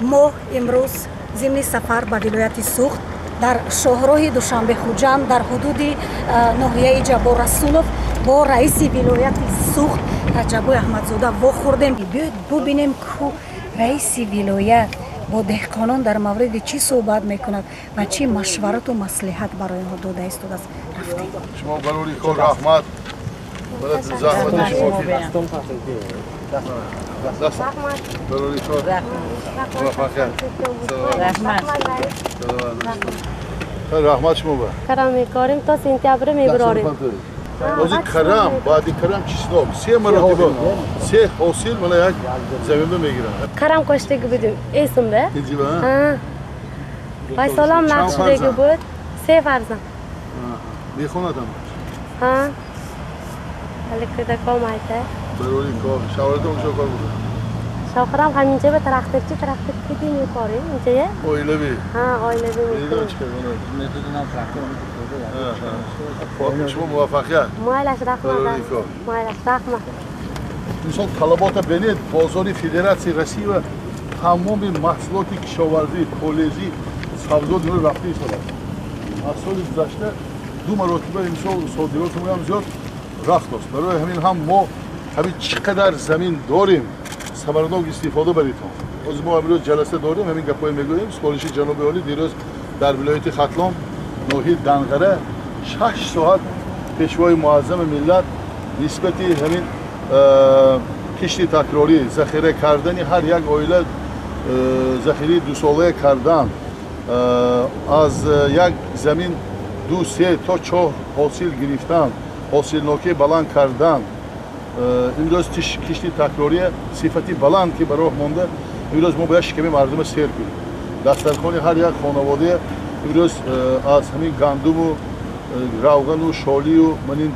Мо имрӯз зимни сафар ба вилояти Суғд дар шоҳроҳи Душанбе-Хуҷанд дар ҳудуди ноҳияи Ҷаббор Расулов бо раиси вилояти Суғд Раҷаббой Аҳмадзода вохӯрдем. Биёед бубинем, ку раиси вилоят бо деҳқонон дар мавриди чӣ суҳбат мекунад ва чӣ машварату маслиҳат барои онҳо дода истодааст. Рафтем. Шумо барори кор раҳмат. Заҳмати шумо. Барори кор. Муваффақият. Раҳмат шумо ба. Карам мекорим то сентябр мебарорем. Ҳозир карам, баъди карам число се маротиба се ҳосил мана як заминба мегирам. Карам коштаги будем эсимда. Инҷиба? Ҳа. Вайсолам нақшидаги буд. Се фарзанд. Мехонад ҳамаш? Ҳа. Ҳали кӯдаком айта. Барори кор. Шавҳаратон чо кор буда? Шавҳарам ҳаминҷа ба тракторчи, трактор куди мекорем инҷая. Оилавӣ? Ҳа, оилавӣ мекорем. Шумо муваффақият. Майлаш, раҳмат. Майлаш, раҳмат. Мисол талабота бинед, бозори Федератсияи Россия тамоми маҳсулоти кишоварзӣ, полезӣ, сабзот инро рафта истодааст. Аз соли гузашта ду маротиба имсол содироти моам зиёд рафт аст. Барои ҳамин ҳам мо ҳамин чӣ қадар замин дорем, самаранок истифода баритон. Ҳозир мо имрӯз ҷаласа дорем, ҳамин гапҳое мегӯем. Супориши ҷаноби олӣ дирӯз дар вилояти Хатлон, ноҳияи Данғара 6 соат пешвои муаззами миллат нисбати ҳамин кишти такрорӣ, захира кардани ҳар як оила, захираи дусолая кардан, аз як замин 2, 3 то 4 ҳосил гирифтан, ҳосилнокӣ баланд кардан. Имрӯз кишти такрория сифати баланд ки ба роҳ монда, имрӯз мо бояд шиками мардума сер кунем. Дастархони ҳар як хонаводая имрӯз аз ҳамин гандуму равғану шолию манин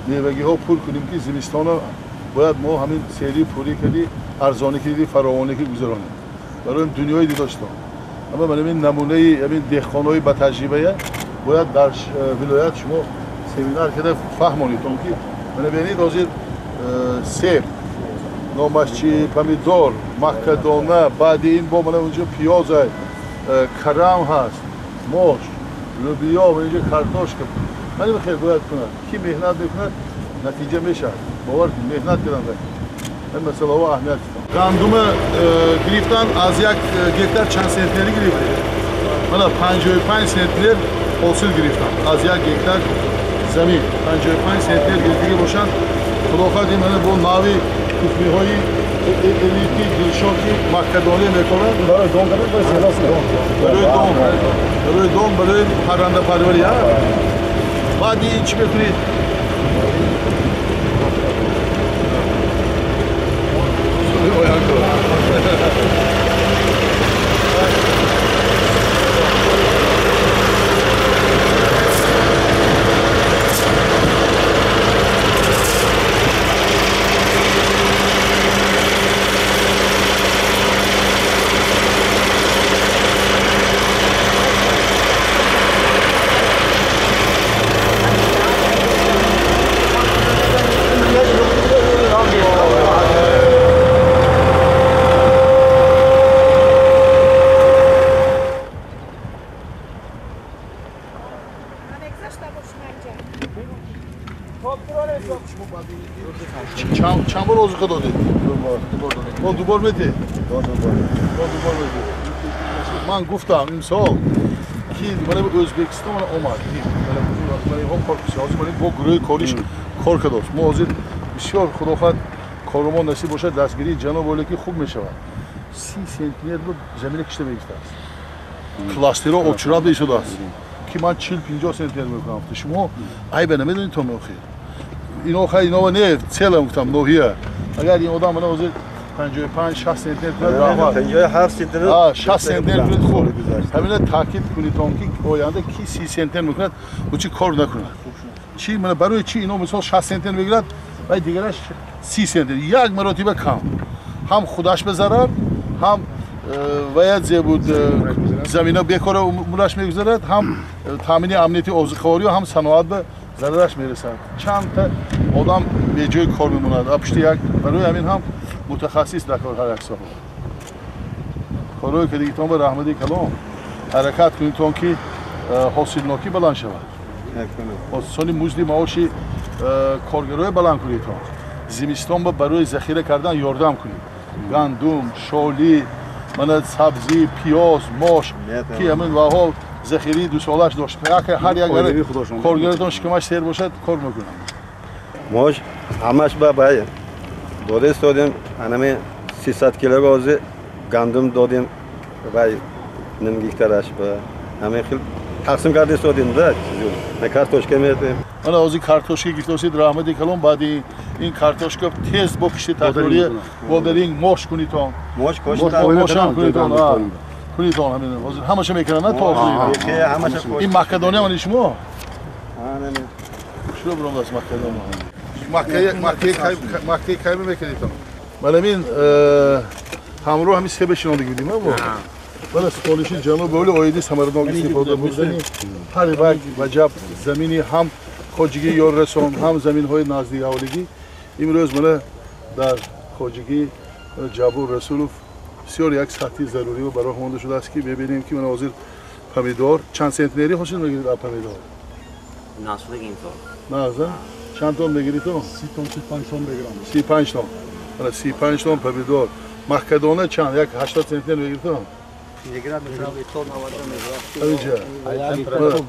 мевагиҳо пур кунем, ки зимистона бояд мо ҳамин серию пурӣ кардӣ, арзонӣ кардӣ, фаровонӣ ки гузаронем. Барои дунёи дидоштон. Аммо ман ҳамин намунаи ҳамин деҳқонҳои ба таҷрибая бояд дар вилоят шумо семинар карда фаҳмонед, ки мана бинед ҳозир себ, номаш чи, помидор, маккадона, баъди ин бо мана унҷо пиёза, карам ҳаст, мош, лӯбиё, инҷо картошка. Ман хел бояд кунад. Ки меҳнат мекунад, натиҷа мешавад. Бовар кунед, меҳнат кардан ин масъалаҳо аҳамият дорад. Гандума гирифтан аз 1 гектар чанд сентнери гирифтед? Мана 55 сентнер ҳосил гирифтан аз 1 гектар замин. 55 сентнер гирифтагӣ бошанд. Худо хоҳад ин мана бо нави тухмиҳои элити дилшоки маккадонӣ мекоранд. Барои дон кардан, барои селос. Барои дон, барои дон, барои паррандапарварӣ. Баъди ин чӣ мекунед? Чанд бор озуқа додед? Бо ду бор медиҳед? Бо ду бор медиҳед. Ман гуфтам имсол ки мана Ӯзбекистон мана омад. Мана инҳо кор ҳозир мана бо гурӯҳи кориш кор кардааст. Мо ҳозир бисёр худо хоҳад корумон насиб бошад, дастгирии ҷаноби олӣ ки хуб мешавад. 30 сентнер замина кишта мегирифтааст. Кластерҳо обчурат мешудааст ки ман 40-50 сентнер мекунам. Шумо айба намедонед то меохир. Ино хай ино не целом гуфтам ноҳия. Агар ин одам мана ҳозир 55-60 сентнер кунад, раҳмат. 57 сентнер. 60 сентнер кунад хуб. Ҳамина таъкид кунед он ки оянда ки 30 сентнер мекунад, ӯ чӣ кор накунад. Чӣ мана барои чӣ ино мисол 60 сентнер мегирад ва дигараш 30 сентнер. Як маротиба кам. Ҳам худаш ба зарар, ҳам вая зебуд замина бекора умраш мегузарад, ҳам таъмини амнияти озуқаворӣ, ҳам саноат ба зарараш мерасад. Чандта одам беҷои кор мемонад. Пушти як барои ҳамин ҳам мутахассис дар кор ҳар як соҳа. Корҳое ки дигитон ба раҳмати калом ҳаракат кунедтон ки ҳосилнокӣ баланд шавад. Сони музди маоши коргароя баланд кунедтон. Зимистон ба барои захира кардан ёрдам кунед. Гандум, шолӣ, мана сабзӣ, пиёз, мош ки ҳамин ваҳо захираи дусолааш дошт. Ҳар як коргаратон шикамаш сер бошад, кор мекунад. Мош ҳамаш ба бай дода истодем, анами 300 кило ҳозир гандум додем, вай ним гектараш ба ҳамин хел тақсим карда истодем да. На картошка метем. Мана ҳозир картошка гирифтосид, раҳмати калом, баъди ин картошка тез бо кишти такрория бодеринг мош кунитон. Мош мошам кунитон. Кунитон ҳамин ҳозир ҳамаша мекунанд на то охири. Ин макадония мани шумо? Шуро буром даст макадония. Маккаи кай мекунитон? Мана ин ҳамроҳ ҳамин себе шинондагӣ будим бо. Бала сполиши ҷаноб оли оиди самаранок истифода бурдани ҳар як ваҷаб замини ҳам хоҷигии ёррасон, ҳам заминҳои наздики аҳолигӣ. Имрӯз мана дар хоҷигӣ Ҷаббор Расулов бисёр як сатҳи зарурӣ ба роҳ монда шудааст ки мебинем ки мана ҳозир помидор чанд сентнери ҳосил мегирид аз помидор? Насудагӣ имсол. Наз, чанд тон мегирид то? 30 тон, 35 тон мегирам. 35 тон. Мана 35 тон помидор. Маҳкадона чанд? Як 80 сентнер мегирид то? Мегирад, мегирад, 90 мегирад. Ҳаминҷа.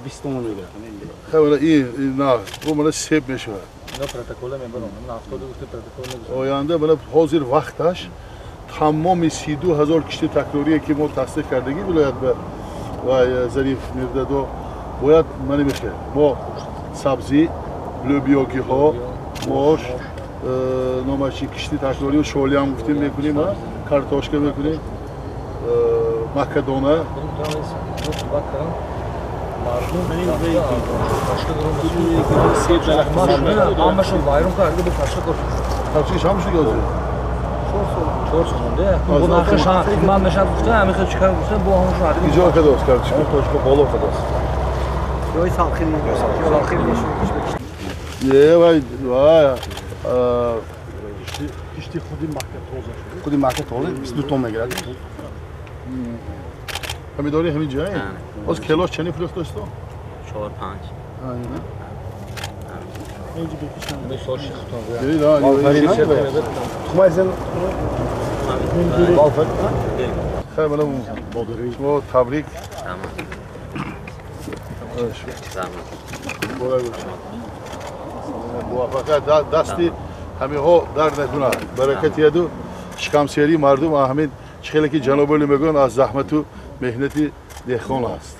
20 тон мегирад. Хай, ин на, бу мана себ мешавад. Ино протокола мебарам. Ман 70 гуфта протокол мегузорам. Оянда мана ҳозир вақташ тамоми 32 ҳазор кишти такрорие ки мо тасдиқ кардагӣ вилоят ба ва Зариф Мирдадо бояд мана мехел. Мо сабзӣ, лӯбиёгиҳо, мош, номаши кишти такрорию шолиам гуфтем мекунем, картошка мекунем, макадона. Ҳамашон вайрон карда бо кашта кор. Кашиш ҳамашо ёзӣ. 4 сол монда. Бо нархаш қимат мешад гуфта, ҳамин хел чикар гуфта, бо ҳамашон ҳаракат. Иҷо кадост картошка? Точка боло кадост. Ҷои салқин, салқин Е вай, вай. Кишти худи маҳка тоза шуд. Худи маҳка тоза 22 тон мегирад. Помидори ҳамин ҷое? Ҳоз килош чанд фурӯхт дошто? 4 5. Хай мана шумо табрик. Муваффақият дасти ҳамиҳо дард накунад. Баракати яду шикамсерии мардум ҳамин чӣ хеле ки ҷаноболи мегӯянд аз заҳмату меҳнати деҳқон аст.